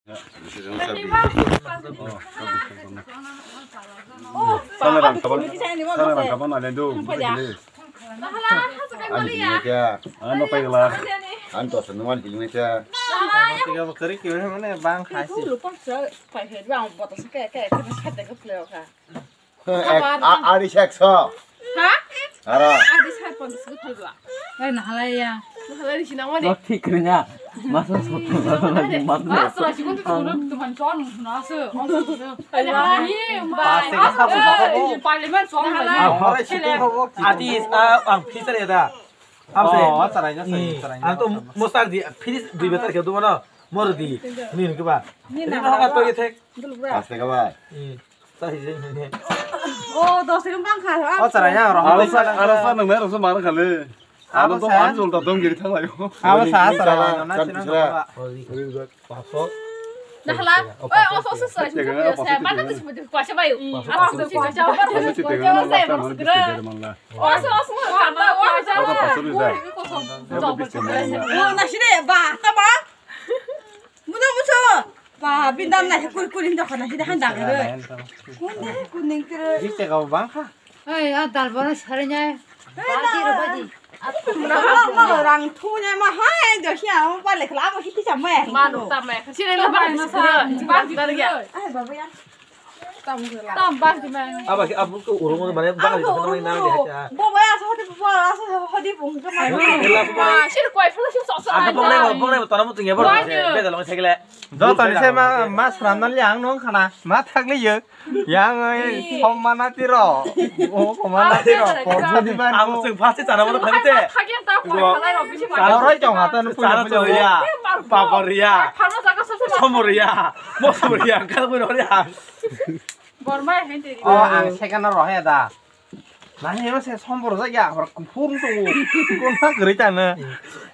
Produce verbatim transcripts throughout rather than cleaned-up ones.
Sana rang kaban, sana rang kaban ale do. Ani hiliya, ano paigla. An to sana wan hiliya. Tiga bakari kira mana bang khasi. Ek, a-, ari se ekso. Ha? Aro. Ari se ponchas ko thalwa. Ai, nahalai ya. Nahalai si nang mani. Nok thik kri na. Masa sotto, masa lagi, masa. Masa lagi, kun tu kun tu man chon na se. Ai, nahalai. Parliament chon na. Ah, horai si tu hobo. Ati, ah, ang phisar ya da. Am se. Oh, sarai na, sarai, sarai na. Ang to mostar di, finish dui betar ke dumo no. Mor di. Ni ni ke ba. Ni na. Ni na to ye thek. Pas ke ba. Hmm. Oh, dos rim bang kha. Oh, chara ya, aro sa, aro sa nang nai, aro sa mar khale. Aro to an jol ta dong giri thang layo. Aro sa, chara ya, na chira. Nahla. Oi, os, os, os, os. Mana tu sih kwa siapa yuk? Apa sih kwa siapa? Apa sih kwa siapa? Os, os, os. Nasi deh, bah, tama. Muda muso. Ba, bini dam nai kur kur hinda khana hida handa gere. Kunde kuning kere. Biste ga bang kha. Ei, a dal bora sare nyai. Baji ro baji. Ma rang thu nyai ma hai do sia ma pale khla ma hiti cha ma. Ma no ta ma. Sire la ba na sa. Ba dar ya. Ai baba ya. Tam bas di man. Aba ki abu ko urung urung mane bang di khana na de ha. Bo ba asa hodi bo asa hodi bung ka ma. Ela ko mane. Sir koi phala sir sok sok. Aka bong ne bong ne tara mutung ya bor. Be da long thekle. Do tani se ma ma sram na liang nong khana. Ma thak le yo. Yang oi hom mana tiro. O ko mana tiro. Por di ban. Abu sing phase chana mana phase te. Thak ya ta koi phala ro bisi ma. Aro roi jong ha ta nu pula pula ya. Papor ya. Phala jaga sok sok. Somor ya. Mosor ya. Kal ko ya. Bormai hai teri. O ang second rohe da. Nani eba se sombor ja ya hor kuphur to. Kon ha gre ta na.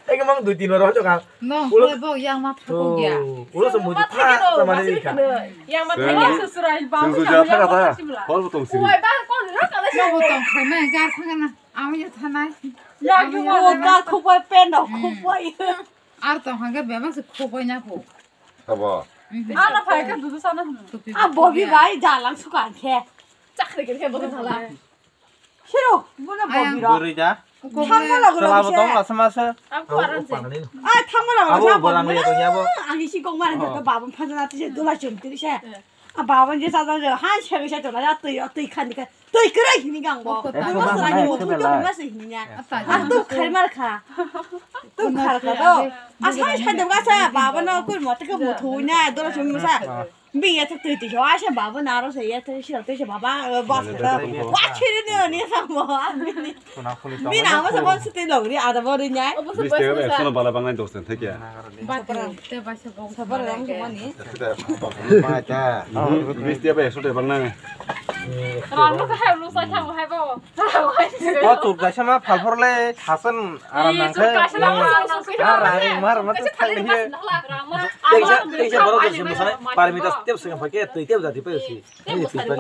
Ege mang dui tin rohe ka. No, ulo bo yang ma thako ya. Ulo se muji tha ta mane ka. Yang ma thako ya susurai ba. Susu ja tha ta. Hol bo tong sini. Oi ba kon ro ka. No bo tong khai ma gar thang na. Ami ya thanai. Ya ki bo gar khupoi pen do khupoi. Ar tong hangke bebak se khoboi na pho. Sabo. Ana phai khe dudu sana hwn. A bobi bai jalang suka khe. Chakri khe bobi thala. Siro, bono bobi ro. Bwrwi da. Thangma logo logo se. Tong la sama se. Ang kuaran se. Ai thangma logo logo se. Abo borang le to yabo. Ang isi kong mane to baba phajana tise dula chum tise. A baba je sa sa han se se to la twi twi khan ka. Twi kwrwi hini gang bo. Bo sara ni muthu to ma se hini ya. A tu khai mar kha. Tu khar kha do. A sai sai dam ga sa baba no kur mot ke muthu nya do sum sa. Bi ya twi twi ho a sa baba na ro se ya twi sa twi sa baba ba sa. Wa chiri no ni sa mo. Bi na mo sa ba su te lo ri a da bo ri nya. Bis te ga ekso no bala bangai dos ten thek ya. Ba te ba sa bo. Sa ba rang mani. Bis te ba ekso te bang na. Rang no sa hai lu sa thang hai bo. O chuk kaisa ma phalphor le thasan aram nang khe. Ara mar ma thang le. Teisa teisa borok je musai parmita step se phai ke tei tei jati pe si.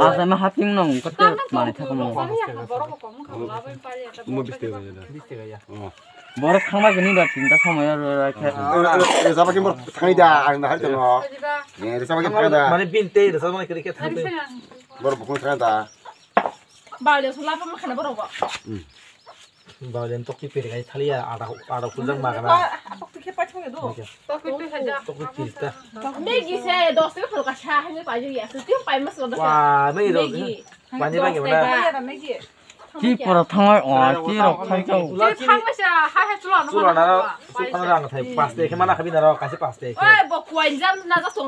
Asa ma haping nong kate mani thakmo. Mo biste ga ya. Biste ga ya. Borok thangma gini ba tinta somoi aro rakhe. Resa ba ki bor thangida ang na har tong. Resa ba ki thangida. Mane binte resa ba ki thangida. Bor bukung thangida. Bawle so lapa ma khana borok bo. Bawle tok ki pere kai thaliya ada ada kuljak ma kana. Tok ki khe pa thangya do. Tok ki khe ja. Tok ki kirta. Megi se dos taka phal ka sa hangni pa jya. Ti pa mas lo. Wa megi do. Megi. Pani lagi mana? Ki pora thangai o ki rok khai chau. Ki thangai sa ha ha chula no. Chula na. Chula na thai paste khe mana khabi na ro kasi paste khe. Oi bo kwai jam na ja so.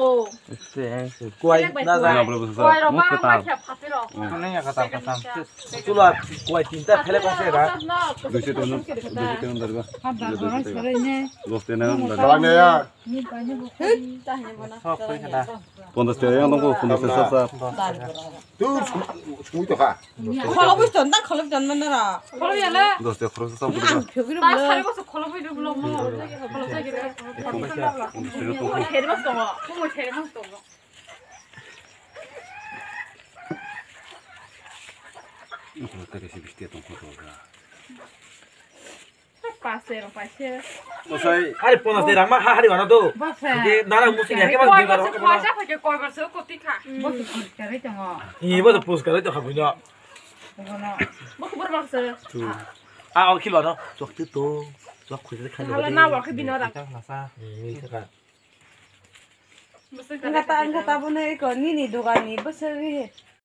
Kwai na ja. Kwai ro ma ma khe phapi ro. Kone ya kata kata. Chula kwai tinta thele kong se ga. Duiso ten, duiso ten darba. Hada korai sarai ne. Dos ten darba. Salam ya. Pondas taka yang dong, pondas taka sap sap. Tu sungui to kha. Kholo bus ton ta kholo ton mana ra. Kholo ya le. Dos taka khorok sap sap. Ang phegri bus. Kholo bus kholo bus lo mo. Kholo bus. Mo theri mas to. Mo theri mas to. Kholo teri si bisti tong kholo ga. Paise rok paise. Bosai. Hari ponas de rama ha hari wana do. Bosai. Di nara musi ya ke mas dui bar. Koi bar se koti kha. Bosai poriskar oi tongo. Hi bosai poriskar oi tongkha buino. Bono. Bo kubur bar se. Ah, o khilo no. Chok tu to. Chok khoi de kha. Hala na wa ke bino ra. Nasa. Ni kha. Ngata ngata bono iko nini dogan ni bosai.